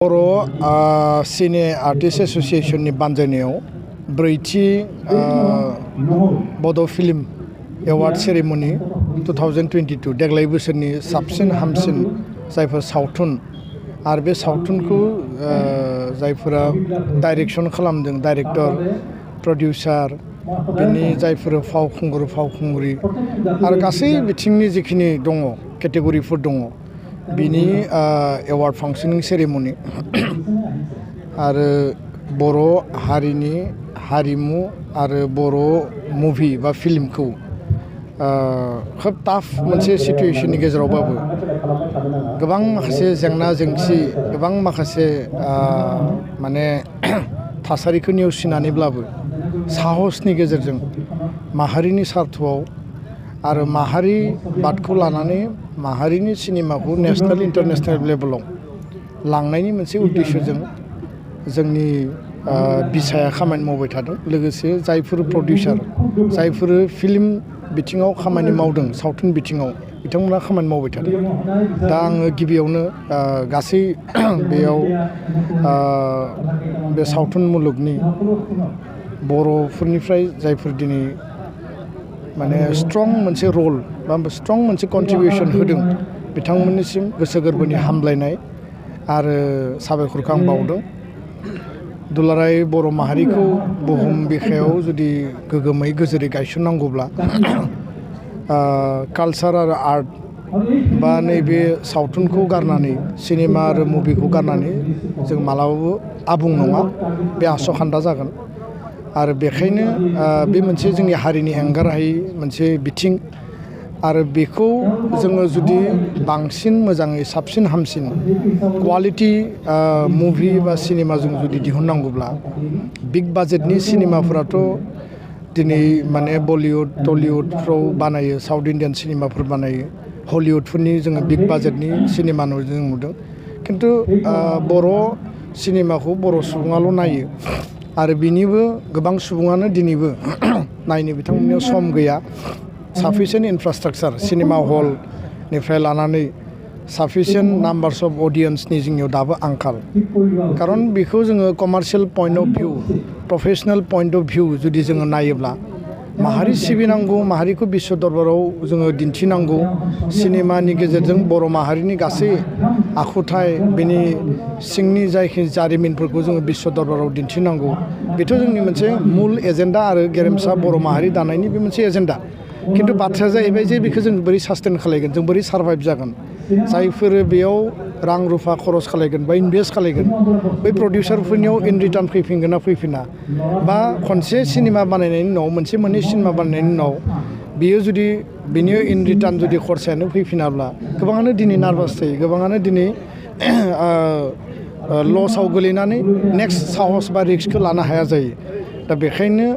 बर'आ सिने आर्टिस्ट एसोसिएशननि बानजायनायाव ब्रैथि बड' फिल्म एवार्ड सेरेमनि 2022 देग्लाय बोसोरनि साबसिन हामसिन जायफोर सावथुन आरो बे सावथुनखौ जायफोरा डाइरेक्शन खालामदों डाइरेक्टर प्रडिउसार बिनि जायफोर फावखुंग्रि आरो गासै बिथिंनि जिखिनि दङ केटेगरिफोर दङ बिनि एवार्ड फांसनिं सेरेमनि आरो बर' हारिनि हारिमु आरो बर' मुभि बा फिल्मखौ खोब टाफ मोनसे सिचुएशननि गेजेरावबाबो गोबां माखासे जेंना जेंसि गोबां माखासे माने थासारिखौ नेवसिनानैब्लाबो साहसनि गेजेरजों माहारिनि स्वार्थआव आरो माहारि बादखौ लानानै माहारिनि सिनेमाखौ नेशनेल इन्टारनेशनेल लेभेलाव लांनायनि मोनसे उद्देश्यजों जोंनि बिसाया खामानि मावबाय थादों लोगोसे जायफोर प्रडिउसार जायफोर फिल्म बिथिङाव खामानि मावदों सावथुन बिथिङाव बिथांमोना खामानि मावबाय थादों दा आङो गिबियावनो गासै बेयाव बे सावथुन मुलुगनि बर'फोरनिफ्राय जायफोर दिनै माने स्ट्रं मोनसे रल बा स्ट्रं मोनसे कन्ट्रिबिउसन होदों बिथांमोननिसिम गोसो गोरबोनि हामलायनाय आरो साबायखरखौ आं बावदों दुलाराय बर' माहारिखौ बुहुम बिखायाव जुदि गोगोमै गोजोरै गायसननांगौब्ला कालचार आरो आर्ट बा नैबे सावथुनखौ गारनानै सिनेमा आरो मुभिखौ गारनानै जों मालाबाबो आबुं नङा बे आस'खान्दा जागोन आरो बेखायनो बे मोनसे जोंनि हारिनि एंगारहायै मोनसे बिथिं आरो बेखौ जोङो जुदि बांसिन मोजाङै साबसिन हामसिन क्वालिटि मुभि बा सिनेमा जों जुदि दिहुननांगौब्ला बिग बाजेटनि सिनेमाफोराथ' दिनै माने बलिउड टलिउडफ्राव बानायो साउथ इन्डियान सिनेमाफोर बानायो हलिउडफोरनि जोङो बिग बाजेटनि सिनेमा जों नुदों खिन्थु बर' सिनेमाखौ बर' सुबुङाल' नायो आरो बिनिबो गोबां सुबुङानो दिनैबो नायनो बिथांमोननियाव सम गैया साफिसियेन्ट इनफ्रास्ट्राक्चार सिनेमा हलनिफ्राय लानानै साफिसियेन्ट नाम्बार्स अफ अडियन्सनि जोंनियाव दाबो आंखाल खारन बेखौ जोङो commercial point of view professional point of view जुदि जोङो नायोब्ला माहारि सिबिनांगौ माहारिखौ बिश्व दरबाराव जोङो दिन्थिनांगौ सिनेमानि गेजेरजों बर' माहारिनि गासै आखुथाय बेनि सिंनि जायखि जारिमिनफोरखौ जोङो बिश्व दरबाराव दिन्थिनांगौ बेथ' जोंनि मोनसे मुल एजेन्डा आरो गेरेमसा बर' माहारि दानायनि बे मोनसे एजेन्डा खिन्थु बाथ्राया जाहैबाय जे बेखौ जों बोरै सास्टेन खालायगोन जों बोरै सार्भाइभ जागोन जायफोर बेयाव रां रुफा खरस खालायगोन बा इनभेस्ट खालायगोन बै प्रडिउसारफोरनियाव इन रिटार्न फैफिनगोन ना फैफिना बा खनसे सिनेमा बानायनायनि उनाव मोनसे मोननै सिनेमा बानायनायनि उनाव बियो जुदि बिनि इन रिटार्न जुदि खरसायानो फैफिनाब्ला गोबाङानो दिनै नार्भास जायो गोबाङानो दिनै लसआव गोलैनानै नेक्स्ट साहस बा रिस्कखौ लानो हाया जायो दा बेखायनो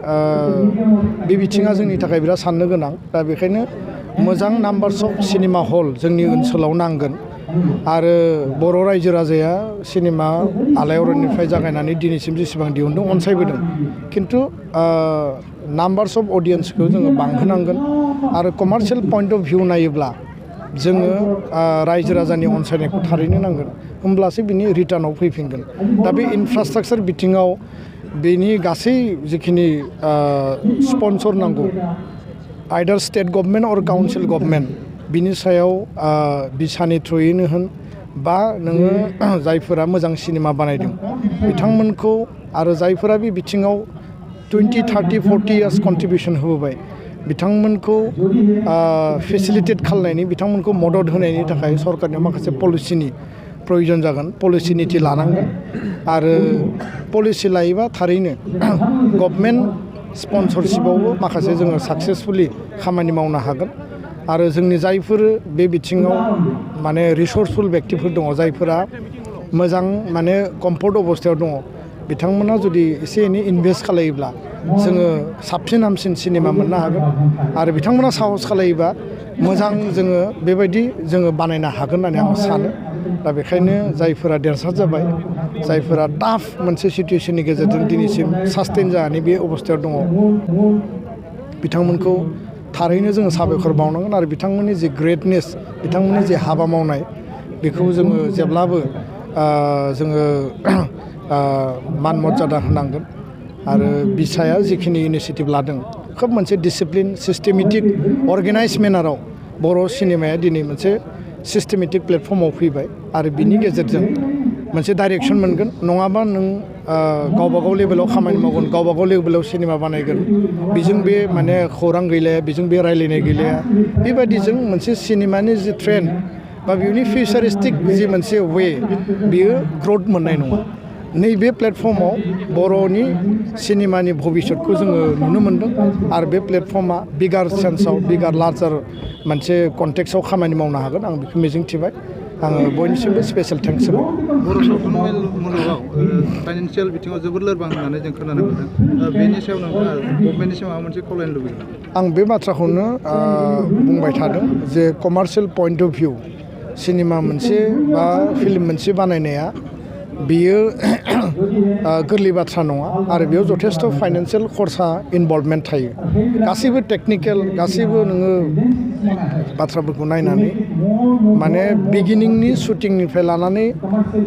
बे बिथिङा जोंनि थाखाय बिराद साननो गोनां दा बेखायनो मोजां नाम्बार्स अफ सिनेमा हल जोंनि ओनसोलाव नांगोन आरो बर' रायजो राजाया सिनेमा आलायारननिफ्राय जागायनानै दिनैसिम जेसेबां दिहुनदों अनसायबोदों खिन्थु नाम्बार्स अफ अडियन्सखौ जोङो बांहोनांगोन आरो कमार्शियेल पइन्ट अफ भिउ नायोब्ला जोङो रायजो राजानि अनसायनायखौ थारैनो नांगोन होमब्लासो बिनि रिटार्नाव फैफिनगोन दा बे इनफ्रास्ट्राक्चार बिथिङाव बेनि गासै जिखिनि स्पन्सर नांगौ आइदार स्टेट गभर्नमेन्ट अर काउन्सिल गभर्नमेन्ट बिनि सायाव बिसानि थ्रुयैनो होन बा नोङो जायफोरा मोजां सिनेमा बानायदों बिथांमोनखौ आरो जायफोरा बे बिथिङाव 20, 30, 40 इयार्स कन्ट्रिबिउसन होबोबाय बिथांमोनखौ फेसिलिटेट खालामनायनि बिथांमोनखौ मदद होनायनि थाखाय सरकारनियाव माखासे पलिसिनि प्रयोजन जागोन पलिसि निति लानांगोन आरो पलिसि लायोबा थारैनो गभर्नमेन्ट स्पन्सरशिपआवबो माखासे जोङो साक्सेसफुलि खामानि मावनो हागोन आरो जोंनि जायफोर बे बिथिङाव माने रिसर्सफुल बेक्तिफोर दङ जायफोरा मोजां माने कम्फर्ट अबस्थायाव दङ बिथांमोना जुदि एसे एनै इनभेस्ट खालायोब्ला जोङो साबसिन हामसिन सिनेमा मोननो हागोन आरो बिथांमोना साहस खालायोबा मोजां जोङो बेबायदि जोङो बानायनो हागोन होननानै आं सानो दा बेखायनो जायफोरा देरहासार जाबाय जायफोरा टाफ मोनसे सिचुएशननि गेजेरजों दिनैसिम सास्टेन जानानै बे अबस्थायाव दङ बिथांमोनखौ थारैनो जोङो साबायखर बावनांगोन आरो बिथांमोननि जे ग्रेटनेस बिथांमोननि जे हाबा मावनाय बेखौ जोङो जेब्लाबो जोङो मान मर्यादा होनांगोन आरो बिसाया जिखिनि इनिशिएटिभ लादों खोब मोनसे डिसिप्लिन सिस्टेमेटिक अर्गेनाइज मेनाराव बर' सिनेमाया दिनै मोनसे सिस्टेमेटिक प्लेटफर्माव फैबाय आरो बिनि गेजेरजों मोनसे डाइरेक्सन मोनगोन नङाबा नों गावबागाव लेभेलाव खामानि मावगोन गावबागाव लेभेलाव सिनेमा बानायगोन बेजों बे माने खौरां गैलाया बेजों बे रायलायनाय गैलाया बेबायदिजों मोनसे सिनेमानि जि ट्रेन्ड बा बिनि फिउचारिस्टिक जि मोनसे वे बियो ग्रथ मोननाय नङा नैबे प्लेटफर्माव बर'नि सिनेमानि भबिष्यतखौ जोङो नुनो मोन्दों आरो बे प्लेटफर्मा बिगार सेन्सआव बिगार लार्जार मोनसे कन्टेक्सआव खामानि मावनो हागोन आं बेखौ मिजिंथिबाय आङो बयनिसिमबो स्पेशेल थेंक्स होबाय बर' सावथुन मुलुगाव फाइनान्सियेल बिथिङाव जोबोद लोरबां होननानै जों खोनानो मोनदों बेनि सायाव नोंथाङा गभर्नमेन्टनिसिम माबा मोनसे खावलायनो लुबैदों आं बे बाथ्राखौनो बुंबाय थादों जे commercial point of view cinema मोनसे बा फिल्म मोनसे बानायनाया बियो गोरलै बाथ्रा नङा आरो बेयाव जथेस्थ' फाइनान्सियेल खरसा इनभल्भमेन्ट थायो गासैबो टेकनिकेल गासैबो नोङो बाथ्राफोरखौ नायनानै माने बिगिनिंनि शुटिंनिफ्राय लानानै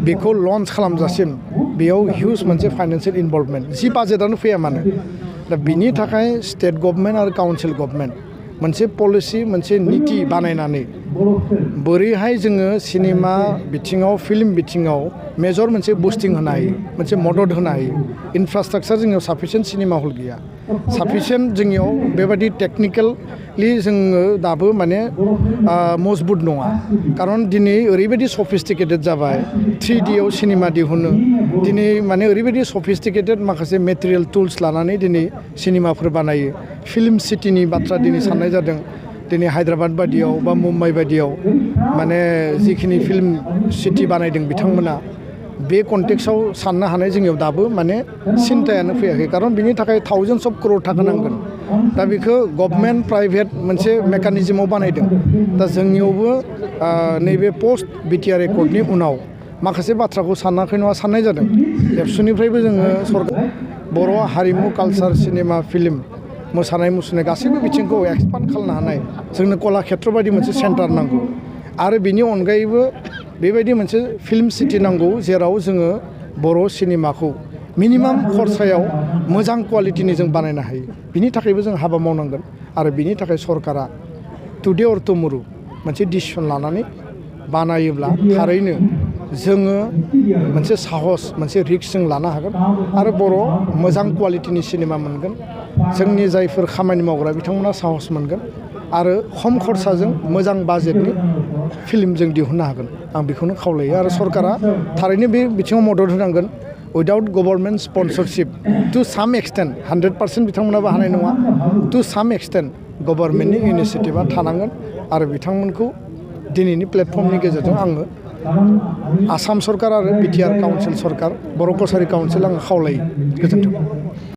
बेखौ लन्च खालामजासिम बेयाव हिउज मोनसे फाइनान्सियेल इनभल्भमेन्ट जि बाजेटआनो फैया मानो दा बिनि थाखाय स्टेट गभर्नमेन्ट आरो काउन्सिल गभर्नमेन्ट मोनसे पलिसि मोनसे नीति बानायनानै बोरैहाय जोङो सिनेमा बिथिङाव फिल्म बिथिङाव मेजर मोनसे बुस्टिं होनो हायो मोनसे मदद होनो हायो इनफ्रास्ट्राक्चार जोंनियाव साफिसियेन्ट सिनेमा हल गैया साफिसियेन्ट जोंनियाव बेबायदि टेकनिकेलि जोङो दाबो माने मजबुत नङा खारन दिनै ओरैबायदि सफिस्टिकेटेड जाबाय 3Dआव सिनेमा दिहुनो दिनै माने ओरैबायदि सफिस्टिकेटेड माखासे मेटेरियेल टुल्स लानानै दिनै सिनेमाफोर बानायो फिल्म सिटिनि बाथ्रा दिनै साननाय जादों दिनै हायद्राबाद बायदियाव बा मुम्बाइ बायदियाव माने जिखिनि फिल्म सिटि बानायदों बिथांमोना बे कन्टेक्सआव साननो हानाय जोंनियाव दाबो माने सिन्थायानो फैयाखै खारन बिनि थाखाय थाउजेन्डस अफ क्रर थाखा नांगोन दा बेखौ गभर्नमेन्ट प्राइभेट मोनसे मेकानिजमाव बानायदों दा जोंनियावबो नैबे पोस्ट बिटिआर एकर्डनि उनाव माखासे बाथ्राखौ सानाखै नङा साननाय जादों एबसुनिफ्रायबो जोङो सरकार बर' हारिमु कालचार सिनेमा फिल्म मोसानाय मुसुरनाय गासैबो बिथिंखौ एक्सपान्ड खालामनो हानाय जोंनो कलाक्षेत्र बायदि मोनसे सेन्टार नांगौ आरो बिनि अनगायैबो बेबायदि मोनसे फिल्म सिटि नांगौ जेराव जोङो बर' सिनेमाखौ मिनिमाम खरसायाव मोजां क्वालिटिनि जों बानायनो हायो बिनि थाखायबो जों हाबा मावनांगोन आरो बिनि थाखाय सरकारा टुडे अर टुमरो मोनसे डिसिसन लानानै बानायोब्ला थारैनो जोङो मोनसे साहस मोनसे रिस्क जों लानो हागोन आरो बर' मोजां क्वालिटिनि सिनेमा मोनगोन जोंनि जायफोर खामानि मावग्रा बिथांमोना साहस मोनगोन आरो खम खरसाजों मोजां बाजेटनि फिल्म जों दिहुननो हागोन आं बेखौनो खावलायो आरो सरकारा थारैनो बे बिथिङाव मदद होनांगोन उइदाउट गभर्नमेन्ट स्पन्सरशिप टु साम एक्सटेन्ट 100% बिथांमोनाबो हानाय नङा टु साम एक्सटेन्ट गभर्नमेन्टनि इनिसिएटिभा थानांगोन आरो बिथांमोनखौ दिनैनि प्लेटफर्मनि गेजेरजों आङो आसाम सरकार आरो बिटिआर काउन्सिल सरकार बर' कसारि काउन्सिल आङो खावलायो गोजोन्थों